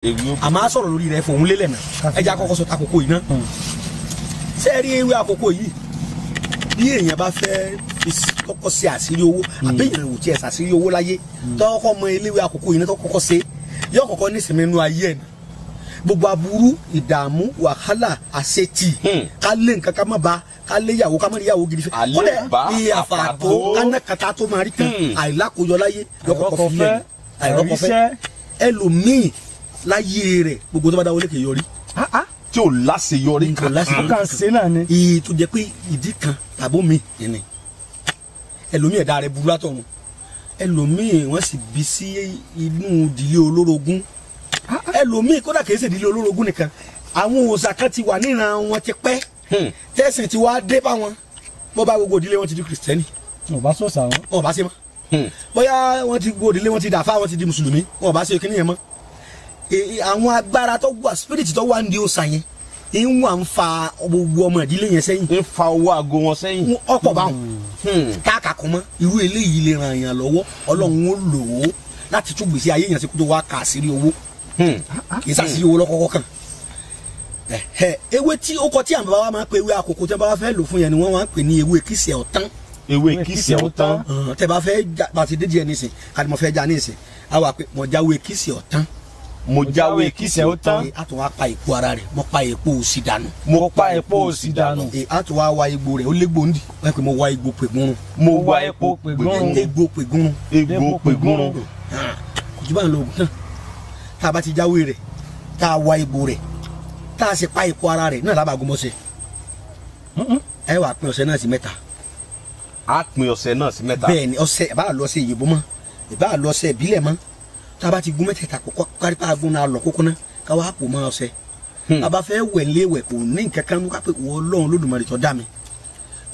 Àmọ́ a sọ̀rọ̀ lórí rẹ̀ fòun lélẹ̀ náà. Ẹ jẹ́ àkọ́kọ́ sọ takoko yìí náà. Ṣé ẹ rí ewé àkókò yìí? Bí èèyàn bá fẹ́ fi kọ́kọ́ ṣe àṣírí owó, àbí èèyàn ò tiẹ̀ ṣàṣírí owó láyé, tọ́kọ́ mọ eléwé àkókò yìí náà tó kọ́kọ́ ṣe, yóò kọ́kọ́ ní ìsinmi inú ayé ẹ̀. Gbogbo aburú, ìdààmú, wàhálà, àṣetì, ká lé nǹkan ká má ba, ká lé ìyàwó ká má rí ìyàwó gidi fẹ́. Kódà ìyàfà tó ká ná kata tó máa rí kan, àìlákòjọ láyé yóò kọ́kọ́ fi lẹ̀. Àìrọ́kọ̀fẹ́ ẹlòmíì láyé rẹ̀ gbogbo tó bá dáwọ́ lékè yọrí. Tí ò láṣeyọrí kan. Kan ṣe náà ni. Iye tó jẹ́ pé ìdí kan tàbó mi ni. Ẹlòmíì ẹ̀dá rẹ̀ burú látọ̀run. Ẹlòmíì wọ́n sì bí sí inú ìdílé olórogún. Ẹlòmíì kódà kìí ṣe ìdílé olórogún nìkan. Àwọn òòṣà kan ti wà níran wọn ti pẹ́. Tẹ̀sìn ti wá dé bá wọn. Bó bá gbogbo ìdílé wọn ti di kìrìsìtẹ́nì. Wọn bá sọ̀sà wọn. Wọn bá ṣe mọ́. Bóyá wọ́n ti gbogbo ìdílé wọn ti dàfá, wọn ti di mùsùlùmí. Wọn bá ṣe kíní yẹn mọ́. Àwọn agbára tó wà, spirit tó wà ń di òòṣà yẹn ń wà ń fa gbogbo ọmọ ìdílé yẹn sẹ́yìn. Ń fa owó aago wọn sẹ́yìn. Ọ̀pọ̀ báwọn. Káàkà kún mọ́. Irú eléyìí lè ràn yàn lọ́wọ́. Ọlọ́run ó lò ó láti tún gbèsè ayé yẹn sí kó tó wá kà sí owó. Kì í sàṣírí owó lọ́kọ́kọ́ kan. Ewé tí ó kọ tí àwọn bàbá wa máa ń pe ewé àkókò tí wọ́n bá fẹ́ lò fún yẹn ni wọ́n máa ń pè ní ewé kìsẹ̀ ọ̀tán. Ewé kìsẹ̀ ọ̀tán. Tẹ́ bá fẹ́ bá ti dédìí ẹ nísìn, ká ní mo fẹ́ já nísìn, á wà pé mo jáwé kìsẹ̀ ọ̀tán. Mo jáwé kìsẹ̀ ọ̀tán. A tún wá pa èpo ara rẹ̀, mo pa èpo òsì dànù. Mo pa èpo òsì dànù. A tún wá wa egbò rẹ̀, ó légbò ndì. Wọ́n pè mo wa egbò pègúnrún. Mo wa epo pègúnrún. Egbò pègúnrún. Egbò pègúnrún. Kò jù bá ń lo oògùn náà. Tá a bá ti jáwé rẹ̀, tá a wa egbò rẹ̀, tá a sì pa èpo ara rẹ̀ náà lábàgùn mọ́sẹ̀. Ẹ wàá pín ọṣẹ náà sí mẹ́ta. A pín ọṣẹ náà sí mẹ́ta. Bẹ́ẹ̀ni, ọṣẹ ìbá lọ sí ìyèbó mọ́, ìbá lọ sí ìbílẹ̀ mọ́. Tá a bá ti gún mẹ́tẹ̀ẹ̀ta kó kárípà gún náà lọ kókó náà ká wá pò mọ́ ọṣẹ. A bá fẹ́ wẹ̀ léwẹ̀ kò ní nǹkan kan ká pé wọ́n Ọlọ́run Olódùmarè tó dá mi.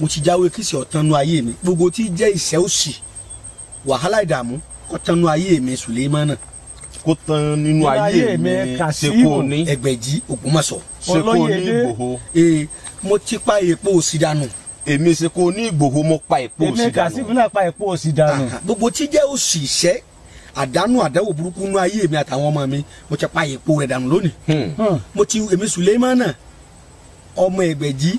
Mo ti jáwé kìsì ọ̀tán nu ayé mi. Gbogbo tí jẹ́ ìṣẹ́ òṣì, wàhálà ìdààmú kó tán nu ayé mi Sùlẹ́mánà. Kó tán nínú ayé mi Ṣekoni. Ẹgbẹ̀jì Ògbómọ̀ṣọ́. Ṣekoni Ìgbòho. Mo ti pa èpo òṣì dànù. Èmi Ṣekoni Ìgbòho mo pa èpo òṣì dànù. Èmi Kàsímù náà pa èpo òṣì dànù. Gbogbo tí jẹ́ òṣì ìṣẹ́ àdánù àdáwò burúkú nú ayé mi àtàwọn ọmọ mi, mo ti pa èpo rẹ̀ dànù lónìí. Mo ti èmi Sùlẹ́mánà ọmọ Ẹgbẹ̀jì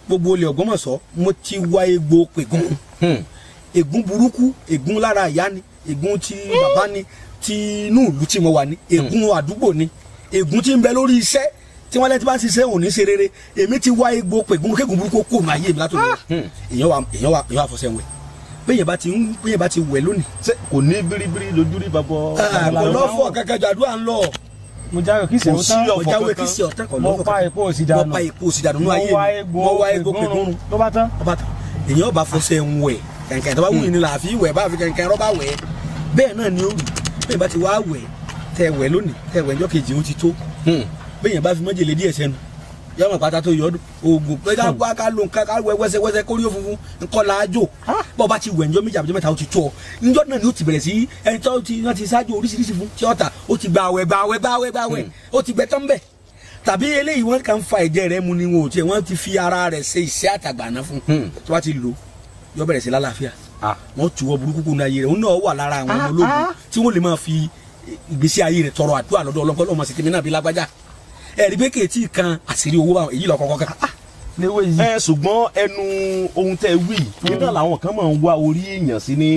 gbogbo olè Ògbómọ̀ṣọ́, mo ti wá egbò pègún. Ègún burúkú, ègún lára ìyá ni, ègún ti bàbá ni, ti inú ìlú tí mo wà ní, ègún àdúgbò ni, ègún tí ń bẹ lórí iṣẹ́ tí wọ́n lẹ́ni tí bá ń ṣiṣẹ́ òun ní ṣe rere. Èmi ti wá egbò pègún kégun burúkú kò nù ayé mi látòlú. Èèyàn wà fọṣẹ wẹ̀. Bẹ́ẹ̀ bá ti wẹ̀ lónìí. Ṣé kò ní biribiri lójú rí bàbọ̀? Kò lọ́fọ̀ kankan jù àdúrà ń lọ. Mo jáwé kìsì ọ̀tán. Mo jáwé kìsì ọ̀tán. Mo pa èpo òsì dànù. Mo pa èpo òsì dànù nínú ayé mi. Mo wá egbò pègúnrún. Ló bá tán. Èèyàn bá fọṣẹ ń wẹ̀ kẹ̀kẹ́ tó bá wù ní làáfi wẹ̀ bá fi kẹ̀kẹ́ rọ́bà wẹ̀. Bẹ́ẹ̀ náà ni ó rí. Bẹ́ẹ̀ bá ti wá wẹ̀ tẹ wẹ̀ lónìí tẹ wẹ̀ ńjọ́ kejì ó ti tó. Bẹ́ẹ̀ bá fi májèlé díẹ̀ sẹ́nu yọmọ pátá tó yọdún oògùn pé ká ká ló nǹkan ká wẹ wẹsẹwẹsẹ kórí ó funfun nǹkan la jò. Bọ́ bá ti wẹ̀ ńjọ́ méjì àbíjọ́ mẹ́ta ó ti tó ọ. Ńjọ́ náà ni ó ti bẹ̀rẹ̀ sí ẹni tó ti wọ́n ti ṣáájú oríṣiríṣi fún tí ọ̀tà ó ti gba àwẹ̀ gba àwẹ̀ gba àwẹ̀ gba àwẹ̀ ó ti gbẹ tán bẹ̀. Tàbí eléyìí wọ́n kàn ń fa ẹ̀jẹ̀ rẹ̀ mu ni wọn ò tiẹ̀ wọ́n ti fi ara rẹ̀ ṣe iṣẹ́ àtàgbàná fún. Tó bá ti lò yọ bẹ̀rẹ̀ sí lálàáfíà. Wọ́n tu ọ burúkú kúnú ayé rẹ̀ òun náà wà lára àwọn ọmọ ológun tí wọ́n lè máa fi ìgbésí ayé rẹ̀ tọrọ àdúrà lọ́dọ̀ Ọlọ́run kọ́ lọ́mọ sí tèmi náà bí lágbájá. Ẹ̀rí pé kèétí kan àṣírí owó báwọn èyí lọ kọ́kọ́ kan. Ẹ ṣùgbọ́n ẹnu ohun tẹ́ wí nígbà làwọn kan máa ń wá orí èèyàn sí ní.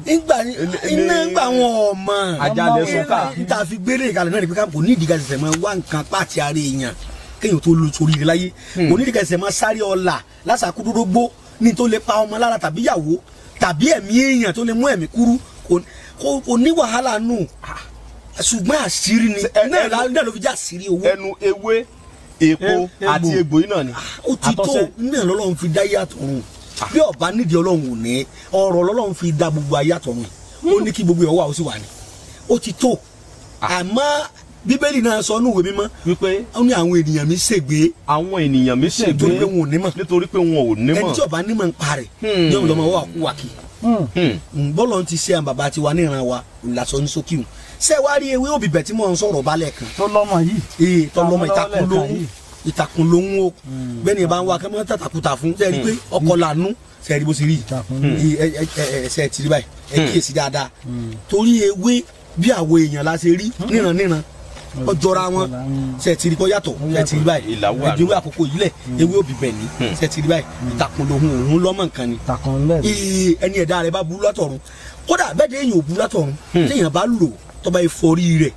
Nígbà wọn ọmọ àjálẹ̀ sọ́kà. Níta fi gbélé ìkàlẹ̀ náà ni pé kò ní ìdíga ṣẹ̀ṣẹ̀ máa wá nǹkan pàtì ara èèyàn kéèyàn tó lu torí rẹ̀ láyé. Kò ní ìdíga ṣẹ̀ṣẹ̀ máa sáré ọlà lásàkúdórógbó ní tó lè pa ọmọ lára tàbí ìyàwó tàbí ẹ̀mí èèyàn tó lè mú ẹ̀mí kúrú. Kò ní wàhálà nù. Ṣùgbọ́n àṣírí ni náà ló fi jẹ́ àṣírí owó. Ẹnu ewé èpo àti egbò yìí náà ni. Ó ti tó náà lọ́lọ́run fi dá yàtọ̀ rùn. Bí ọba nídìí Ọlọ́run ò ní ọ̀rọ̀ lọ́lọ́run fi dá gbogbo ayé àtọ̀run. Ó ní kí gbogbo ẹ̀ wà ó sì wà ní. Ó ti tó. Àmọ́ Bíbélì náà sọ nínú ìwé mímọ́ wípé ó ní àwọn ènìyàn mi ṣègbé. Àwọn ènìyàn mi ṣègbé nítorí pé wọn ò nímọ̀. Nítorí pé wọn ò nímọ̀. Ẹni tí ọba nímọ̀ ń parẹ̀ ní ọ̀nà ọmọ wa kú wa kì. Bọ́lọ̀ ti ṣe àwọn bàbá tiwa níran wa làṣọ ní sókè wọn. Ṣé wàá rí ewé òbíbẹ̀ tí mò ń sọ̀rọ̀ balẹ̀ kan. Tó lọ́mọ yìí. Ee tọ́lọ́mọ ìtakùn lóhùn ìtakùn lóhùn o. Bẹ́ẹ̀ ni ìbá ń wá kí wọ́n tàtàkùtà fún. Ṣé ẹ rí pé ọkọ̀ lànú ṣe rí bó ṣe rí ẹ ṣe ti rí báyìí ẹ kíyèsí dáadáa. Torí ewé bí àwọ̀ èèyàn la ṣe rí níran níran. Ó jọra wọn. Ṣe ti rí kó yàtọ̀? Ṣe ti rí báyìí? Ewé àkókò yìí lẹ̀, ewé òbí bẹ̀ ní. Ṣe ti rí báyìí? Ìtàkùn lòun òun lọ́mọ nǹkan ni. Ẹni ẹ̀dá rẹ̀ bá burú látọ̀run, kódà bẹ́ẹ̀ dé èèyàn ò burú látọ̀run, téèyàn bá lò tọ́ba ìfọ̀rí rẹ̀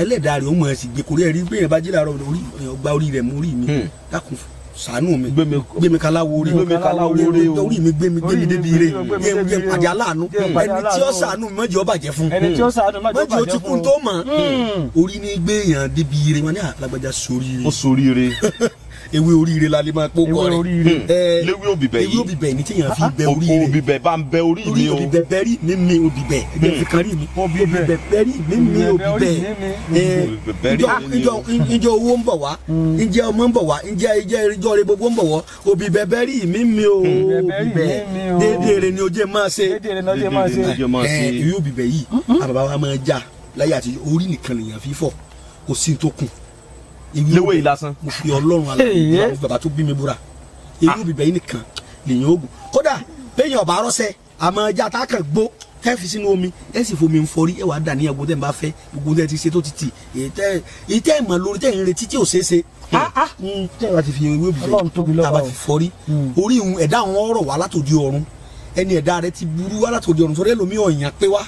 ẹlẹ́dàá rẹ̀ ó mọ̀ ẹ́ sì gbé korí ẹ̀ rí. Bẹ́ẹ̀ bá jí làárọ̀ orí gba orí rẹ̀ mú orí mi dákun ṣàánú mi, gbé mi kaláwo orí orí mi, gbé mi débi ire, yẹ pàdé aláàánú, ẹni tí ó ṣàánú mi mọ̀jẹ̀ ó bàjẹ́ fún, mọ̀jẹ̀ ó ti kú tó mọ̀. Orí ní gbé yàn débi ire, wọn ní alágbájá sóríire. Ó sóríire. Ewé oríire la lè máa kó kọ rẹ. Léwé òbíbẹ̀ yìí, ewé òbíbẹ̀ ni tíyàn fi bẹ oríire. Òbíbẹ̀ bá ń bẹ orí mi o. Òbíbẹ̀ bẹ́rí mi mi òbíbẹ̀ ẹgbẹ́ fi kan rí mi. Òbíbẹ̀ bẹ́rí mi mi òbíbẹ̀. Ìjọ owó ń bọ̀ wá, ìjẹ ọmọ ń bọ̀ wá, ìjẹ ìjọ rẹ gbogbo ń bọ̀ wọ́. Òbíbẹ̀ bẹ́rí mi mi òbíbẹ̀. Déédéé rẹ ni ojú máa ṣe. Ewé òbíbẹ̀ yìí àbàbà wa máa já láyé àti orí nìkan lèèyàn fi fọ̀, kò sí tó kùn. Léwé yìí lásán. Mo fi Ọlọ́run alààyè bàbá tó bí mi búra, ewé òbíbẹ̀ yìí nìkan lèyàn oògùn. Kódà péyàn ọba rọ́ṣẹ́ àmọ́ ẹja tá a kàn gbó tẹ́ fi sínú omi, ẹ sì fomi ń fọrí, ẹ wàá dà ní ẹgbẹ́ tẹ́ ń bá fẹ́, gbogbo tẹ́ ti ṣe tó ti tì, èyí tẹ́ mọ̀ lórí tẹ́ ń retí tí ò ṣeé ṣe. Tẹ́ bá ti fi ewé òbíbẹ̀ tá a bá ti fọrí orí ìhun ẹ̀dá àwọn ọ̀rọ̀ wá látòdì ọ̀run, ẹni ẹ̀dá rẹ ti burú wá látòdì ọ̀run, sọ̀rọ̀ ẹlòmíì ọ̀yàn pé wá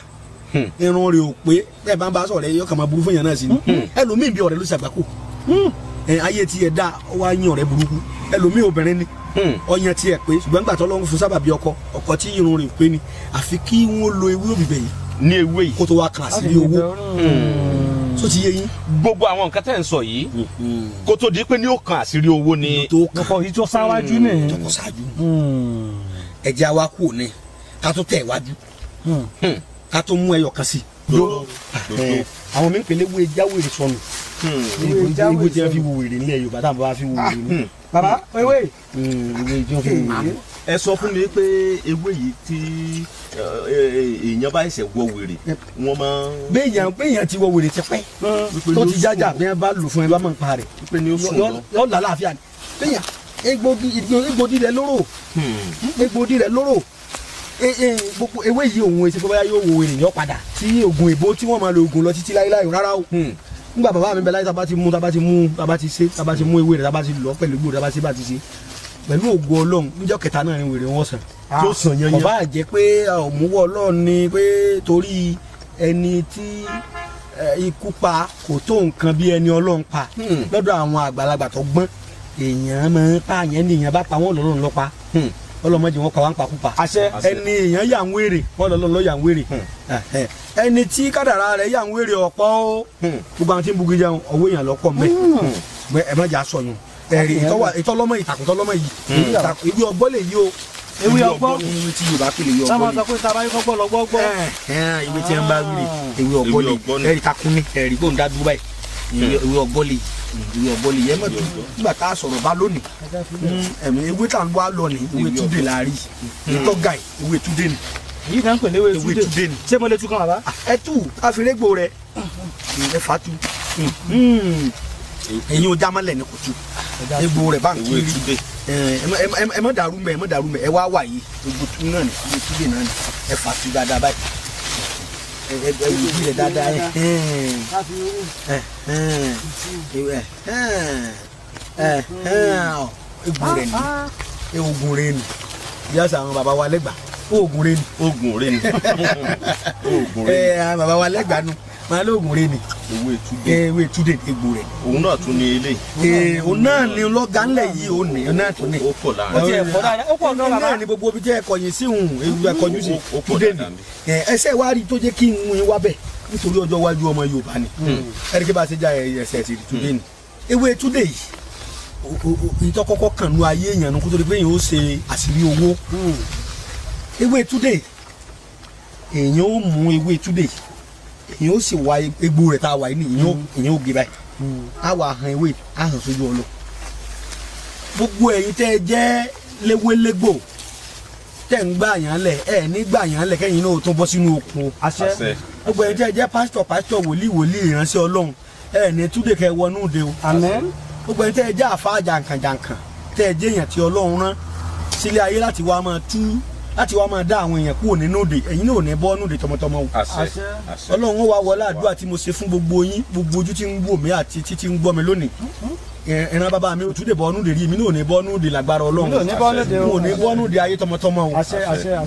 irun rẹ̀ ò pé, bẹ́ẹ̀ bá ń bá sọ̀rọ̀ ẹ yọ kàn máa burú fún yàn náà sí ni. Ẹlòmíì bí ọ̀rẹ́ ló ṣàgbákò, ayé tí ẹ dá wá yín ọ̀rẹ́ burúkú. Ẹlòmíì obìnrin ni ọyàn tí ẹ pé, ṣùgbọ́n gbàtọ́ lọ́wọ́ fún sábàbí ọkọ ọkọ tí irun rẹ̀ pé ni, àfi kí wọ́n lo ewé òbíbẹ̀ yìí ní ewé yìí kó tó wá kàn sí owó. Tó ti yé yín. Gbogbo àwọn nǹkan tẹ́ ń sọ yìí kó tó di pé ní ó kan àṣírí owó ni tó kàn ọkọ yìí tó sáwájú ni tó kọ ṣáájú. Ẹ̀jẹ̀ wa kú ní ká tó tẹ̀ wájú, ká tó mú ẹyọ kan sí. Àwọn mi ń pèlè wo jáwèrè sọnù, ewé tí wọ́n fi wo wèrè nílẹ̀ Yorùbá táwọn bá fi wo wèrè ní. Bàbá ewé ewé tí wọ́n fi wo wèrè. Ẹ sọ fún mi pé ewé yìí tí èèyàn bá ẹsẹ̀ wọ wèrè wọ́n máa. Béèyàn ti wọ wèrè ti pẹ́ tó ti jájà, bí wọ́n bá lò fún ẹ bá máa ń pa rẹ̀ yọ lálàáfíà ni. Béèyàn egbòdì rẹ̀ lóró, egbòdì rẹ̀ lóró, gbogbo ewé yìí òun èsì bóyá yóò wo ènìyàn padà tí oògùn èbó tí wọ́n máa lo oògùn lọ títí láéláé rárá o. Nígbà bàbá mi bẹ láyé, tábà ti mú tábà ti mú tábà ti ṣe tábà ti mú ewé rẹ̀ tábà ti lọ pẹ̀lú egbò tábà ṣe bá ti ṣe pẹ̀lú ògo Ọlọ́run, níjọ́ kẹta náà ni wèrè wọn sàn. Tó sàn yanyan. Ọba jẹ́ pé òmùwọ́ Ọlọ́run ni pé torí ẹni tí ikú pa kò tó nǹkan bí ẹni Ọlọ́run pa lọ́dọ̀ àwọn àgbàlagbà tó gbọ́n. Èèyàn máa ń pààyàn ní èèyàn bá pa wọ́n lọ́rùn lọ́pa, ọlọmọdé wọn pa wá ń pakúpa. Ẹni èèyàn yà ń wèrè wọn lọ lọ yà ń wèrè, ẹni tí kádàrá rẹ̀ yà ń wèrè ọ̀pọ̀ o. Gbogbo àwọn tí ń bugi jẹun ọwọ́ èèyàn lọ́pọ̀ mẹ́. Ẹ má jà sọyún ẹ̀rí ìtọ́lọ́mọ ìtàkùn tọ́lọ́mọ yìí ewé ọgbọ́ lè yí o. Ewé ọgbọ́ ewé tí Yorùbá pè lè yí ọgbọ́ lè. Sábà sọ pé sábà yìí kọ́gbọ́ lọ́gbọ́ gbọ́. Ewé tí ń bá wílé ewé ọgbọ́ lè ẹ̀rí takun ní ẹ̀rí kó ń dá dúró báyìí. Ewé ọgbọ́ lè ewé ọgbọ́ lè yẹ mọ́tò nígbà tá a sọ̀rọ̀ bá lónìí. Ẹ̀mí ewé tá à ń wá lọ ní ewé túdé la rí ìtọ́ gàì ewé túdé ni. Èyí náà ń pè léwé túdé ni. Ṣé mo lè tú kan bàbá? Ẹ tú àfirégbò rẹ ẹ fà tú. Ẹ̀yin ò jámọ́lẹ̀ ní kò tú egbò rẹ̀ bá ń kiri. Ẹ má dàrú mẹ́, ẹ má dàrú mẹ́, ẹ wá wà yìí egbò tú náà ni ewé túdé náà ni ẹ fà tú dáadáa báyìí. Ẹ wù bí rẹ dáadáa. Egbò rẹ ni oògùn rẹ ni bí àṣà àwọn bàbá wa lẹ́gbàá oògùn rẹ ni. Oògùn rẹ ni. Oògùn rẹ ni. Àwọn bàbá wa lẹ́gbàá nu máa lóògùn rẹ ni. Ewé túdé. Ewé túdé egbò rẹ. Òun náà tún ní eléyìí. Òun náà ni lọ́gà ńlẹ̀ yìí òun ní òun náà tún ní. Ó pọ̀ láàrin. Ó tiẹ̀ pọ̀ dáadáa, ó pọ̀ gan bàbá. Náà ni gbogbo ibi tí ẹ kọ̀yìn sí òun ewu ẹ kọjú sí túdé ni. Ẹsẹ̀ wa rí tó jẹ́ kí n wá bẹ̀ nítorí ọjọ́ iwájú ọmọ Yorùbá ni. Ẹni kí bá ṣe já ẹsẹ̀ ti túdé ni. Ewé túdé yìí ìtọ́kọ́kọ́ kàn nú ayé èèyàn kó tó di pé èèyàn ó ṣe àṣírí owó. Ewé túdé èèyàn ó mú ewé túdé èèyàn ó sì wá egbò rẹ̀ tá a wà yìí ní èèyàn ó gé báyìí á wà hàn ewé á hàn sójú ọlọ. Gbogbo ẹ̀yin tẹ́ ẹ jẹ́ léwélégbò tẹ́ ń gbà yàn lẹ̀ ẹ ní gbà yàn lẹ̀ kẹ́yìn náà tó bọ́ sínú okun o. Gbogbo ẹ̀yin tẹ́ ẹ jẹ́ pásítọ̀ pásítọ̀ wòlíì wòlíì ìránṣẹ́ Ọlọ́run ẹ ní túdé kẹ́ wọnú de o. Gbogbo ẹ̀yin tẹ́ ẹ jẹ́ àfáà jàǹkànjàǹkàn tẹ́ ẹ jẹ́ èèyàn tí Ọlọ́run rán sílé ayé láti wá máa tú Láti wá máa dá àwọn èèyàn kúrò nínú òde, ẹ̀yin náà ò ní bọ́ nínú òde tọmọtọmọ o. Ọlọ́run wá wọlé àdúrà tí mo ṣe fún gbogbo yín, gbogbo ojú tí ń wò mí àti tí ń gbọ́ mi lónìí. Ìran bàbá mi ò tún lè bọ́ nínú òde rí, èmi náà ò ní bọ́ nínú òde lágbára Ọlọ́run. Mo ò ní bọ́ nínú òde ayé tọmọtọmọ o.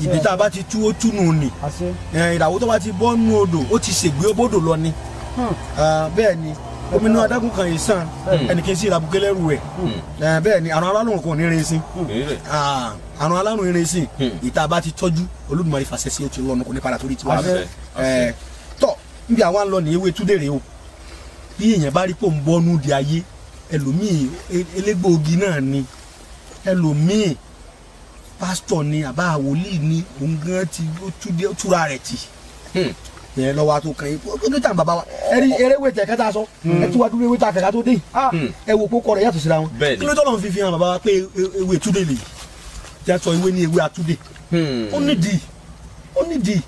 Ìdí tá a bá ti tú ó túnú ni. Ìràwọ̀ tó bá ti bọ́ nínú odò ó ti ṣègbè bódò lọ ni. Bẹ́ẹ̀ ni omi inú adágún kan yìí sàn, ẹnì kí n sì rabukẹ́ lẹ́rù rẹ̀. Bẹ́ẹ̀ ni àrùn alárùn kò ní rin sí, àrùn alárùn irin sí. Ìta bá ti tọ́jú Olódùmarè fàṣẹ sí, ó ti lọ́nu kò ní padà torí tiwa. Tọ́ níbi àwa ń lọ ní ewé túdèrè o. Bí èèyàn bá rí pò ń bọ́nú di ayé, ẹlòmíì elégbòogi náà ni, ẹlòmíì pásítọ̀ ni, àbá wòlíì ni, òun gan ti túra rẹ̀ tì. Yẹn lọ́wọ́ àtò kan yìí kó tó tàn bàbá wa. Ẹni eréwé tẹ kẹta sọ, ẹ tún wá dúró ewé ta kẹta tó dé, ẹ wo kókó rẹ yàtọ̀ síra wọn. Kí ló tọ́lọ̀ fi fi hàn bàbá wa pé ewé túdé lè jẹ́ sọ ewé ní ewé àtúndé? Ó nídìí, ó nídìí.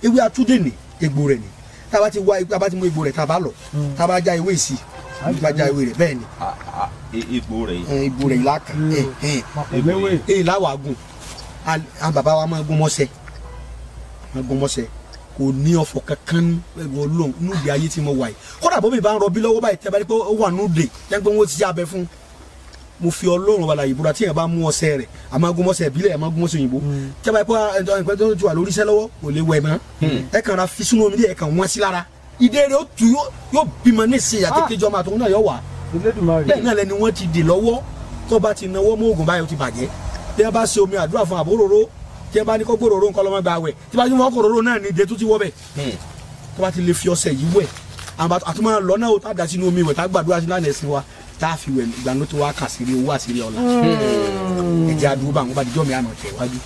Ewé àtúndé ní egbò rẹ̀ ni. Tá a bá ti wá, tá a bá ti mú egbò rẹ̀, tá a bá lọ, tá a bá já ewé sí, tá a bá já ewé rẹ̀ bẹ́ẹ̀ ni. Egbò rẹ̀ yìí, egbò rẹ̀ yìí lákàn èyí láwàá gùn. Àwọn bàbá wa máa gún mọ́sẹ̀, máa gún mọ́sẹ̀, kò ní ọ̀fọ̀ kankan Ọlọ́run núde ayé tí mo wà yìí. Kódà bómi bá ń rọbí lọ́wọ́ báyìí, tẹ́ bá rí pé ó wà núde tẹ́ pé wọ́n ti ṣe abẹ fún. Mo fi Ọlọ́run wàlà ìbúra, tí yẹn bá mú ọṣẹ rẹ̀, àmọ́ gún mọ́ṣẹ ìbílẹ̀, àmọ́ gún mọ́ṣẹ òyìnbó, tẹ́ bá rí pé ẹ̀ńtọ́ tó ti wà lórí iṣẹ́ lọ́wọ́ kò lè wẹ̀ mọ́, ẹ kàn ra fi sínú omi díẹ̀, ẹ kàn wọ́n sí lára, ìdè rẹ̀ ó tu yóò bímọ ní ìsìn àti kejì ọmọ àtòun náà yóò wà. Bẹ́ẹ̀ náà lẹni wọ́n ti dè lọ́wọ́, tó bá ti nawọ́ mọ́ oògùn báyìí ó ti bàjẹ́. Bí wọ́n bá ṣe omi àdúrà fún àbóròró, tí ẹ bá ní kó gbòòrò nǹkan lọ́mọ gba wẹ̀, tí bá ní wọ́n kòròrò náà ní ìdè tó ti wọ́ bẹ̀, tó bá ti lè fi ọṣẹ yìí wẹ̀, àtúmọ̀ lọ́nà ó tá a dà sínú omi wẹ̀, tá a gbàdúrà sí lánàá ẹ̀sìn wa, tá a fi wẹ̀ ìgbàanú tó wá kà sí rí owó àṣírí ọ̀la. Ẹ̀jẹ̀ àdúgbò àwọn bá dijọ́ mi àmọ̀ tẹ̀ wájú.